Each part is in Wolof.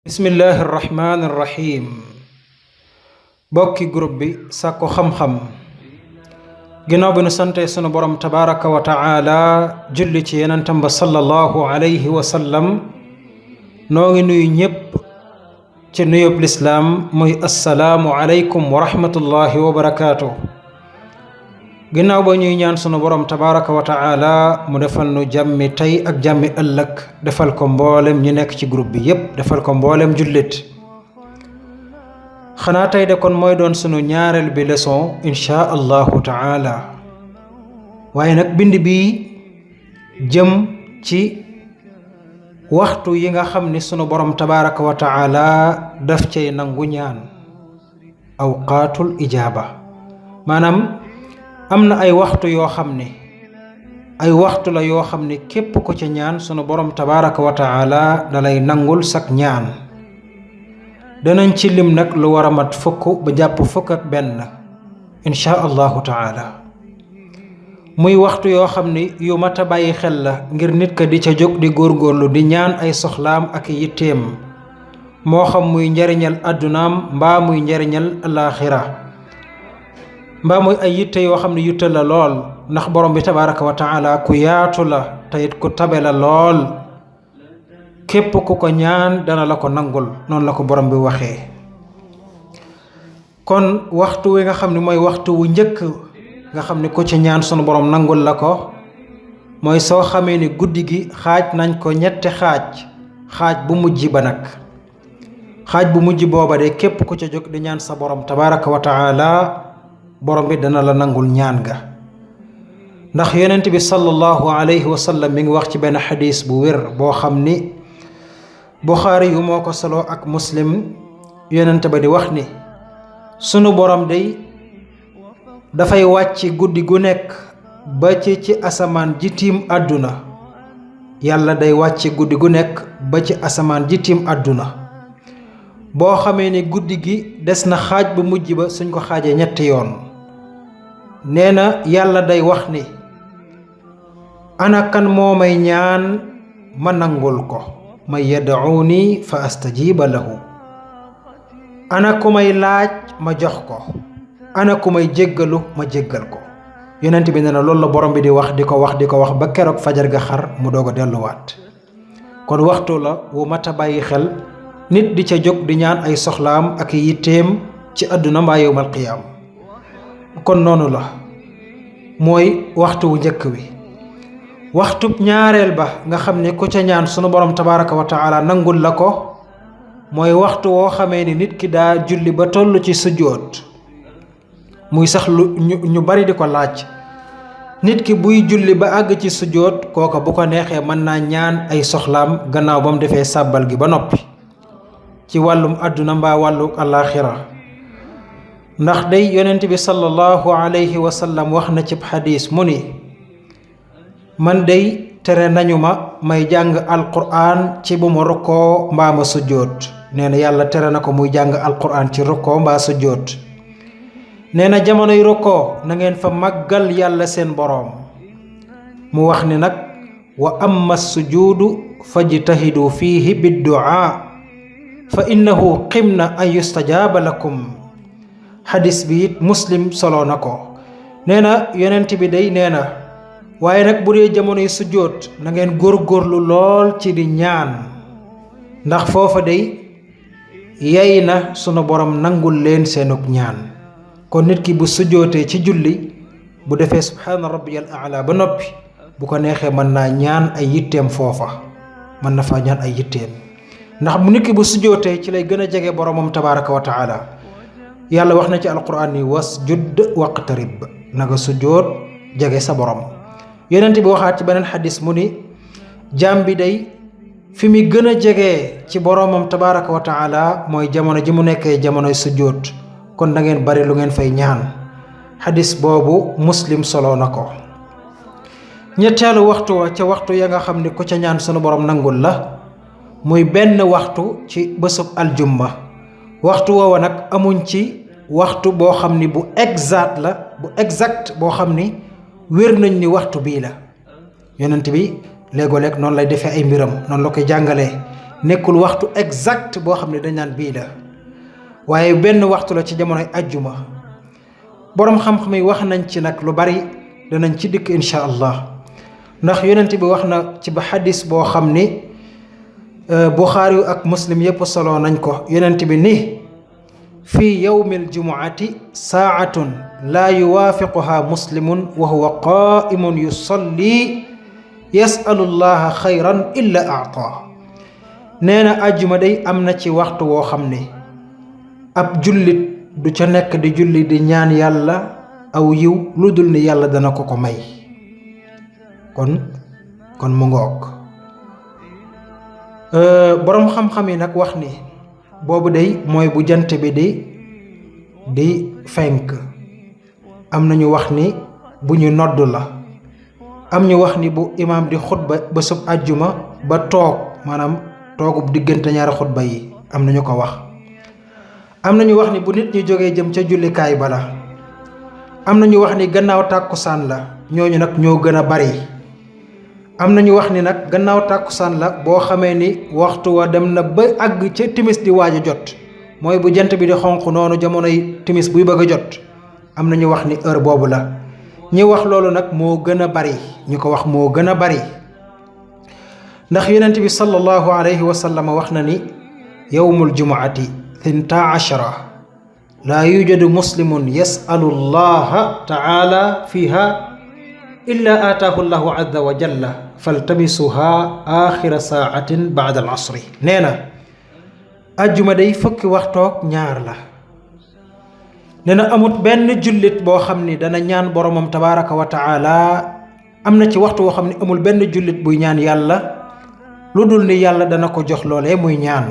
bismillahi irrahmani irrahim bokki groupe bi sàkku xam-xam ginnaaw bi nu sante sunu borom tabaraka wa taala julli ci yenentam ba sallallahu alayhi wa sallam noo ngi nuyu ñépp ci nuyób lislaam muy assalaamu aleykum wa rahmatullahi wa barakaatu. ginnaaw ba ñuy ñaan sunu borom tabaraka wa taala mu defal nu jàmmi tey ak jàmmi ëllëg defal ko mboolem ñu nekk ci groupe bi yépp defal ko mboolem jullit. xanaa tey de kon mooy doon sunu ñaareel bi leçon inchaa allahu taala, waaye nag bind bi jëm ci waxtu yi nga xam ni sunu borom tabaraka wa taala daf cay nangu ñaan, awqaatul ijaaba. maanaam am na ay waxtu yoo xam ne ay waxtu la yoo xam ne képp ko ci ñaan sunu borom tabaraka wa taala dalay nangul sak ñaan. danañ ci lim nag lu war a mat fukk ba jàpp fukk ak benn inchaa allahu taala, muy waxtu yoo xam ni yu mat a bàyyi xel la ngir nit ka di ca jóg di góorgóorlu di ñaan ay soxlaam ak yitteem, moo xam muy njariñal àddunaam mbaa muy njariñal alaaxira mbaa muy ay yitte yoo xam ne yitte la lool, ndax borom bi tabaraka wa taala ku yaatu la teyit ku tabe la lool. képp ku ko ñaan dana la ko nangul, noonu la ko borom bi waxee. kon waxtu wi nga xam ne mooy waxtu wu njëkk nga xam ne ku ci ñaan sunu borom nangul la ko mooy soo xamee ni guddi gi xaaj nañ ko ñetti xaaj bu mujj ba nag. xaaj bu mujj booba de képp ku ca jóg di ñaan sa borom tabaraka wa taala borom bi dana la nangul ñaan ga. ndax yonent bi sallallahu alayhi wa sallam mi ngi wax ci benn xadis bu wér boo xam ni Buxaari yu moo ko solo ak Muslim, yonent ba di wax ni sunu borom day dafay wàcc guddi gu nekk ba ci asamaan ji tiim àdduna. yàlla day wàcc guddi gu nekk ba ci asamaan ji tiim àdduna. boo xamee ni guddi gi des na xaaj bu mujj ba suñ ko xaajee ñetti yoon, nee na yàlla day wax ni ana kan moo may ñaan ma nangul ko, man yad'uuni fa astajiba lahu. ana ku may laaj ma jox ko, ana ku may jéggalu ma jéggal ko. yonent bi nee na loolu la borom bi di wax di ko wax ba keroog fajar ga xar mu doog a delluwaat. kon waxtu la wu mat a bàyyi xel nit di ca jóg di ñaan ay soxlaam ak yitteem ci àdduna mbaa yawmal qiyaam. kon noonu la mooy waxtu wu njëkk wi. waxtub ñaareel ba nga xam ne ku ca ñaan sunu borom tabaraka wa taala nangul la ko mooy waxtu woo xamee ni nit ki daa julli ba toll ci sujjóot. muy sax lu ñu bari di ko laaj, nit ki buy julli ba àgg ci sujjóot kooka bu ko neexee mën naa ñaan ay soxlaam gannaaw ba mu defee sàbbal gi ba noppi ci wàllum àdduna mbaa wàllu alaaxira. ndax day yonent bi sallallahu alayhi wa sallam wax na ci xadiis mu ni man day tere nañu ma may jàng alquraan ci bu ma rukkoo mbaa ma sujjóot. nee na yàlla tere na ko muy jàng alquraan ci rukkoo mbaa sujjóot. nee na jamonoy rukkoo na ngeen fa màggal yàlla seen boroom. mu wax ni nag wa amma sujuudu fajtahidu fiihi bidduaa fa innahu qimna an yustajaaba lakum. xadis bi it Muslim solo na ko. nee na yonent bi day nee na waaye nag bu dee jamonoy sujjóot na ngeen góorgóorlu lool ci di ñaan, ndax foofa day yey na sunu borom nangul leen seenug ñaan. kon nit ki bu sujjóotee ci julli bu defee subhaana rabbiyal a'la ba noppi bu ko neexee mën naa ñaan ay yitteem foofa, mën na faa ñaan ay yitteem. ndax bu nit ki bu sujjóotee ci lay gën a jege boromam tabaraka wa taala. yàlla wax na ci alquran ni wasjud waqtarib, nanga sujjóot jege sa borom. yonent bi waxaat ci beneen xadis mu ni jaam bi day fi mu gën a jege ci boromam tabaraka wa taala mooy jamono ji mu nekkee jamonoy sujjóot. kon da ngeen bari lu ngeen fay ñaan. xadis boobu Muslim solo na ko. ñetteelu waxtu wa ca waxtu ya nga xam ni ku ca ñaan sunu borom nangul la muy benn waxtu ci bésub aljumma. waxtu woowa nag amuñ ci waxtu boo xam ni bu exact boo xam ni wér nañ ni waxtu bii la. yonent bi léegoo-léeg noonu lay defee ay mbiram, noonu la koy jàngalee. nekkul waxtu exact boo xam ne dañ naan bii la waaye benn waxtu la ci jamonoy ajjuma. boroom xam-xam yi wax nañ ci nag lu bari danañ ci dikk insha allah ndax yonent bi wax na ci ba xadis boo xam ni buxaari ak muslim yépp solo nañ ko. yonent bi ni fi yawmi aljumuati saatun laa yuwaafiquha muslimun wa huwa qaimun yusalli yasalu llaha xayran illa aataa. nee na ajjuma day am na ci waxtu woo xam ne ab jullit du ca nekk di julli di ñaan yàlla aw yiw lu dul ni yàlla dana ko ko may. kon mu ngoog. boroom xam-xam yi nag wax ni boobu day mooy bu jant bi di fenk. am na ñu wax ni bu ñu nodd la. am ñu wax ni bu imaam di xutba ba sub àjjuma ba toog maanaam toogub diggante ñaari xutba yi am na ñu ko wax. am na ñu wax ni bu nit ñi jógee jëm ca jullikaay ba la. am na ñu wax ni gannaaw tàkkusaan la. ñooñu nag ñoo gën a bari. am na ñu wax ni nag gannaaw tàkkusaan la boo xamee ni waxtu wa dem na ba àgg ca timis di waaj a jot mooy bu jant bi di xonq noonu jamonoy timis buy bëgg a jot. am na ñu wax ni heure boobu la. ñi wax loolu nag moo gën a bari. ñi ko wax moo gën a bari ndax yonent bi sallallahu alayhi wa sallam wax na ni yawmul jumuati 12 laa yujadu muslimun yasalu allaha taala fiha illa aataahu llahu azza wa jalla faltamisuha axira saatin baada al asri. nee na ajjuma day fukki waxtoog ñaar la. nee na amut benn jullit boo xam ni dana ñaan boromam tabaraka wa taala am na ci waxtu woo xam ne amul benn jullit buy ñaan yàlla lu dul ni yàlla dana ko jox loolee muy ñaan.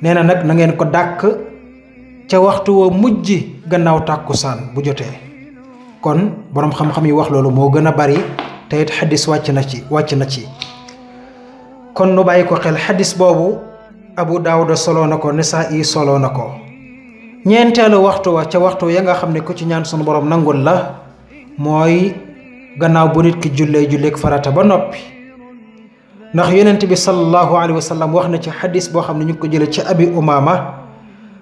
nee na nag na ngeen ko dàkk ca waxtu wa mujj gannaaw tàkkusaan bu jotee. kon boroom xam-xam yi wax loolu moo gën a bari te it xadis wàcc na ci. kon nu bàyyi ko xel xadis boobu Abu Daawuda solo na ko Nasaa'i solo na ko. ñeenteelu waxtu wa ca waxtu ya nga xam ne ku ci ñaan sunu borom nangul la mooy gannaaw bu nit ki julleek farata ba noppi. ndax yonent bi sallallahu alayhi wa sallam wax na ci xadis boo xam ne ñu ngi ko jëlee ci Abi Umaama.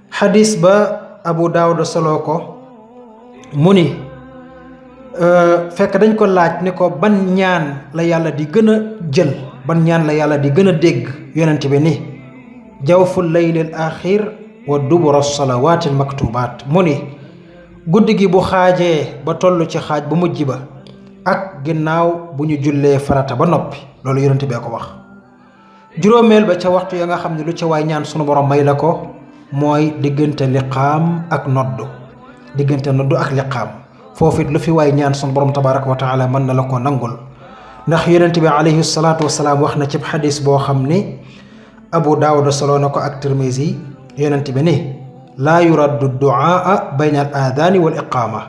xadis ba Abu Daawuda solo ko mu ni fekk dañ ko laaj ni ko ban ñaan la yàlla di gën a jël ban ñaan la yàlla di gën a dégg. yonent bi ni jawful laylil axir wa dubura salawaati almaktubaat. mu ni guddi gi bu xaajee ba toll ci xaaj bu mujj ba ak ginnaaw bu ñu jullee farata ba noppi. loolu yonent bee ko wax. juróomeel ba ca waxtu ya nga xam ne lu ca waay ñaan sunu borom may la ko mooy diggante liqaam ak noddu. diggante noddu ak liqaam foofu it lu fi waay ñaan sunu borom tabaraka wa taala mën na la ko nangul. ndax yonent bi alayhi salaatu wasalaam wax na ci xadis boo xam ni Abu Daawuda solo na ko ak Tirmizi. yonent bi ni laa yuraddu duaa bayna al aadaani wal iqaama.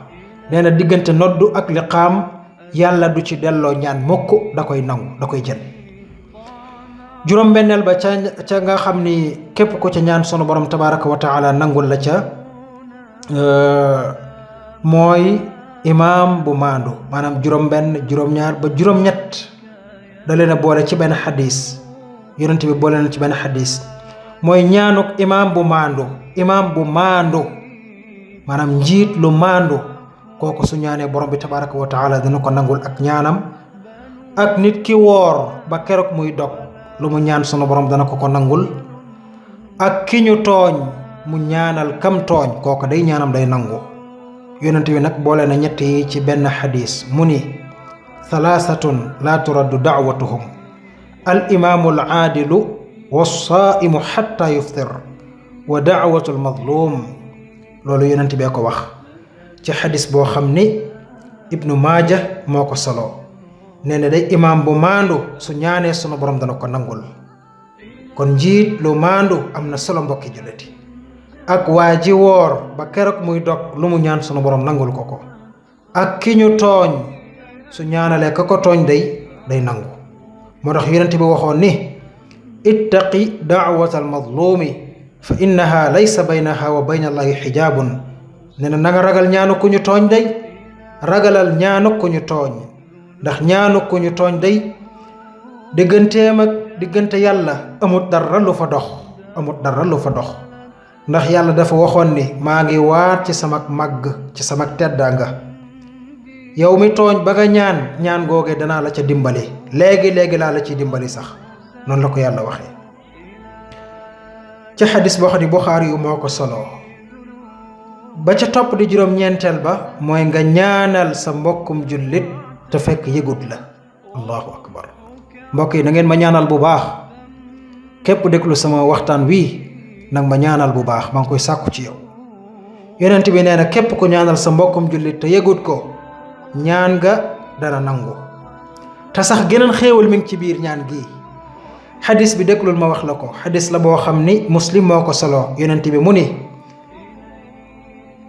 nee na diggante noddu ak liqaam yàlla du ci delloo ñaan mukk da koy nangu da koy jël. juróom-benneel ba ca nga xam ni képp ko ca ñaan sunu borom tabaraka wa taala nangul la ca mooy imaam bu maandu. maanaam juróom-benn juróom-ñaar ba juróom-ñett da leen a boole ci benn xadis. yonent bi boole na ci benn xadis mooy ñaanuk imaam bu maandu. imaam bu maandu maanaam njiit lu maandu kooku su ñaanee borom bi tabaraka wa taala dana ko nangul ak ñaanam. ak nit ki woor ba keroog muy dog lu mu ñaan sunu borom dana ko nangul. ak ki ñu tooñ mu ñaanal kam tooñ kooku day ñaanam day nangu. yonent bi nag boole na ñett yi ci benn xadis mu ni thalaathatun laa turaddu daawatuhum al imaamu al aadilu wassaa'imu xatta yuftir wa daawatu al mazlum. loolu yonent bee ko wax ci xadis boo xam ni Ibnu Maaja moo ko solo. nee na day imaam bu maandu su ñaanee sunu borom dana ko nangul. kon njiit lu maandu am na solo mbokki julliti. ak waa ji woor ba keroog muy dog lu mu ñaan sunu borom nangul ko. ak ki ñu tooñ su ñaanalee ka ko tooñ day nangu. moo tax yonent bi waxoon ni ittaqi daawata almadlumi fa innaha laysa baynaha wa bayna allahi xijaabun. nee na nga ragal ñaanu ku ñu tooñ day ragalal ñaanu ku ñu tooñ ndax ñaanu ku ñu tooñ day digganteem ak diggante yàlla amut dara lu fa dox ndax yàlla dafa waxoon ni maa ngi waat ci sama màgg ci sama teddaanga yow mi tooñ ba nga ñaan googee danaa la ca dimbali léegi laa la ciy dimbali sax noonu la ko yàlla waxee ci xadis boo xam ne Buxaari yu moo ko solo ba ca topp di juróom-ñeenteel ba mooy nga ñaanal sa mbokkum jullit te fekk yëgut la allahu akbar mbokk yi na ngeen ma ñaanal bu baax képp déglu sama waxtaan wii nag ma ñaanal bu baax maa ngi koy sàkku ci yow yonent bi nee na képp ku ñaanal sa mbokkum jullit te yëgut ko ñaan ga dana nangu te sax geneen xéewal mi ngi ci biir ñaan gi xadis bi déglul ma wax la ko xadis la boo xam ni Muslim moo ko solo yonent bi mu ni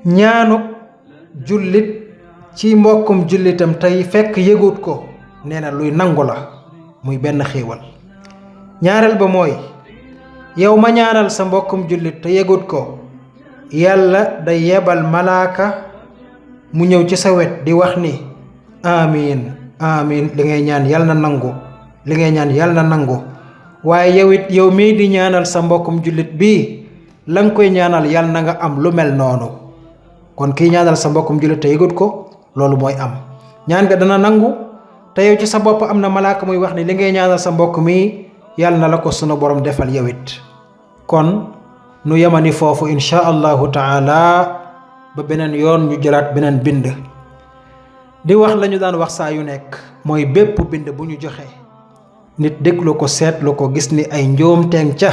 ñaanu jullit ci mbokkum jullitam tey fekk yëgut ko nee na luy nangu la muy benn xéewal ñaareel ba mooy yow ma ñaanal sa mbokkum jullit te yëgut ko yàlla day yebal malaaka mu ñëw ci sa wet di wax ni amiin amiin li ngay ñaan yàlla na nangu waaye yow mii di ñaanal sa mbokkum jullit bii la nga koy ñaanal yàlla na nga am lu mel noonu kon kii ñaanal sa mbokkum jullit te yëgut ko loolu mooy am ñaan nga dana nangu te yow ci sa bopp am na malaaka muy wax ni li ngay ñaanal sa mbokk mi yàlla na la ko sunu borom defal yow it kon nu yemani foofu insha allahu taala ba beneen yoon ñu jëlaat beneen bind di wax lañu daan wax saa yu nekk mooy bépp bind bu ñu joxe nit déglu ko seetlu ko gis ni ay njuumteeng ca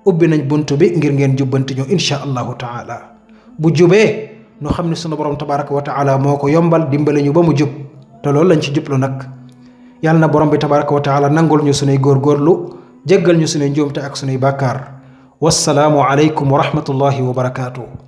ubbi nañ bunt bi ngir ngeen jubbanti ñu insha allahu taala bu jubee nu xam ne sunu borom tabaraka wa taala moo ko yombal dimbale ñu ba mu jub te loolu lañ ci jublu nag yàlla na borom bi tabaraka wa taala nangul ñu sunuy góorgóorlu jéggal ñu sunuy njuumte ak sunuy bàkkaar wassalaamu aleykum wa rahmatullahi wa barakaatuh